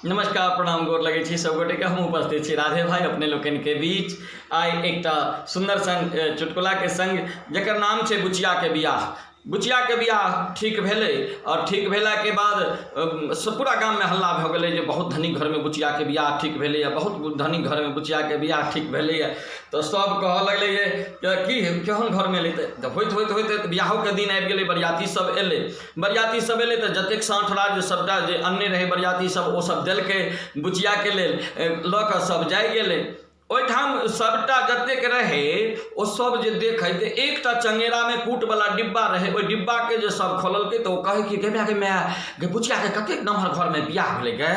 नमस्कार, प्रणाम, गोर लगै छी सब गोटे के। हम उपस्थित छी राधे भाई अपने लोकनि के बीच आइ एकटा सुन्दर सन चुटकुला के संग, जकर नाम छै बुचिया के बियाह। बुचिया के बियाह ठीक भेलै और ठीक भेला के बाद पूरा गाम में हल्ला भऽ गेलै जे बहुत धनी घर में बुचिया के बियाह ठीक भेलैए, बहुत धनी घर में बुचिया के बियाह ठीक भेलैए। तऽ सब कहऽ लगलै जे की केहन घरमे एलै। तऽ होइत होइत होइत होइत बियाहोके दिन आबि गेलै। बरियाती सब एलै, बरियाती सब एलै तऽ जतेक साँठ राज सबटा जे अनने रहै बरियाती सब, ओ सब देलकै बुचियाके लेल। लऽ कऽ सब जाइ गेलै। ओहिठाम सबटा जतेक रहै ओ सब जे देखै तऽ एकटा चङ्गेरामे कूटवला डिब्बा रहै। ओहि डिब्बाके जे सब खोललकै तऽ ओ कहै कि गे माय, गे माय गे, बुचियाके कतेक नमहर घरमे बियाह भेलै गे,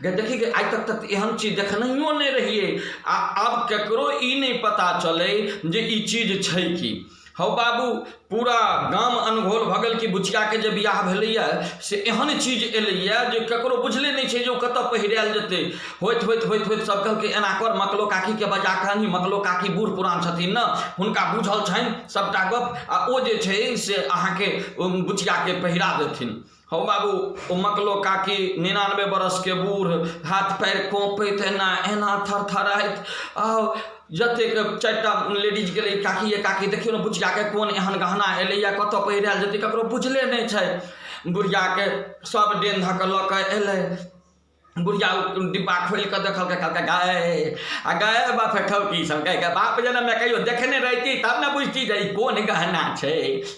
गे देखी गे, आइ तक तऽ एहन चीज देखनहियो नहि रहियै। आ आब ककरो ई नहि पता चलै जे ई चीज छै की। हौ बाबू, पूरा गाम अनघोल भऽ गेल कि बुचियाके जे बियाह भेलैए से एहन चीज एलैए जे ककरो बुझले नहि छै जे ओ कतऽ पहिरायल जेतै। होइत होइत होइत होइत सब कहलकै, एना कर, मकलो काकीके बजा कऽ आनही। मकलो काकी बूढ़ पुरान छथिन ने, हुनका बुझल छनि सभटा गप आ ओ जे छै से अहाँके बुचियाके पहिरा देथिन। हौ बाबू, ओ मकलो काकी 99 बरसके बूढ़, हाथ पैर कँपैत, एना एना थरथराइत आ जतेक चारिटा लेडीज गेलै, काकी ये काकी, देखियौ ने बुचियाके कोन एहन गहना एलैए, कतऽ पहिरायल जेतै, ककरो बुझले नहि छै। बुढ़ियाके सब डेन धऽ कऽ लऽ कऽ एलै। बुढ़िया ओ डिब्बा खोलि कऽ देखलकै, कहलकै, गाय आ गाय, बाप ठौकी सब गाय, बाप जनममे कहियो देखने रहिती तब ने बुझती जे ई कोन गहना छै।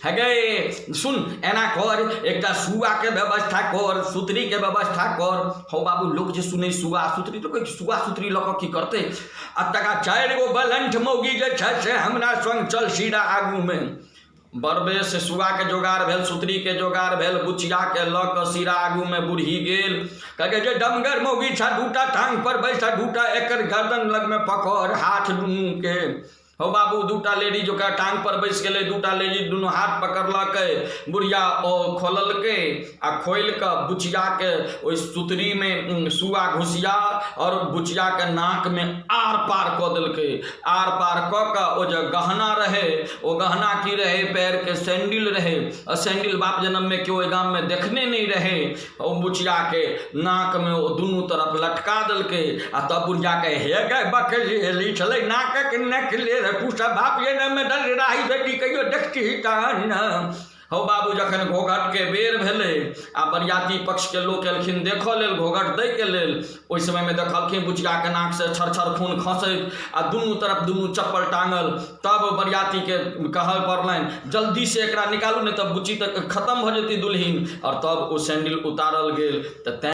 हे गै सुन, एना कर, एकटा सुआके व्यवस्था कर, सुतरीके व्यवस्था कर। हौ बाबू, लोक जे सुनै सुआ सुतरी तऽ कहै सुआ सुतरी लऽ कऽ की करतै? आ तकरा चारि गो बलंठ मौगी जे छै से हमरा सङ्ग चल सीधा आगूमे। बड़बेस सुआके जोगार भेल, सुतरीके जोगार भेल। बुचियाके लऽ कऽ सिरा आगूमे बूढ़ी गेल। कहलकै जे डमगर मौगी छह, दूटा टांग पर बैस, दूटा एकर गर्दन लगमे पकड़ हाथ दुनूके। हौ बाबू, दूटा लेडीज ओकरा टांग पर बैस गेलै, दूटा लेडीज दुनू हाथ पकड़लकै। बुढ़िया ओ खोललकै आ खोलि कऽ बुचियाके ओहि सुतरीमे सुआ घुसिया आओर बुचियाके नाकमे आर पार कऽ देलकै। आर पार कऽ कऽ ओ जे गहना रहै, ओ गहना की रहै? पैरके सैंडिल रहै। आ सैंडिल बाप जनममे केओ ओहि गाममे देखने नहि रहै। ओ बुचियाके नाकमे ओ दुनू तरफ लटका देलकै आ तब बुढ़ियाके, हे गै बकलेली छलै नाकक नकले, तू सब बाप जनममे दलराही बेटी कहियो देखती तहन। हौ बाबू, जखन घोघटके बेर भेलै आ बरियाती पक्षके लोक एलखिन देखऽ लेल, घोघट दैके लेल, ओहि समयमे देखलखिन बुचियाके नाकसँ छर छर खून खसैत आ दुनू तरफ दुनू चप्पल टाँगल। तब बरियातीके कहऽ पड़लनि, जल्दीसँ एकरा निकालू, नहि तऽ बुच्ची तऽ खतम भऽ जेतै दुल्हिन। आओर तब ओ सैंडिल उतारल गेल तऽ तैँ।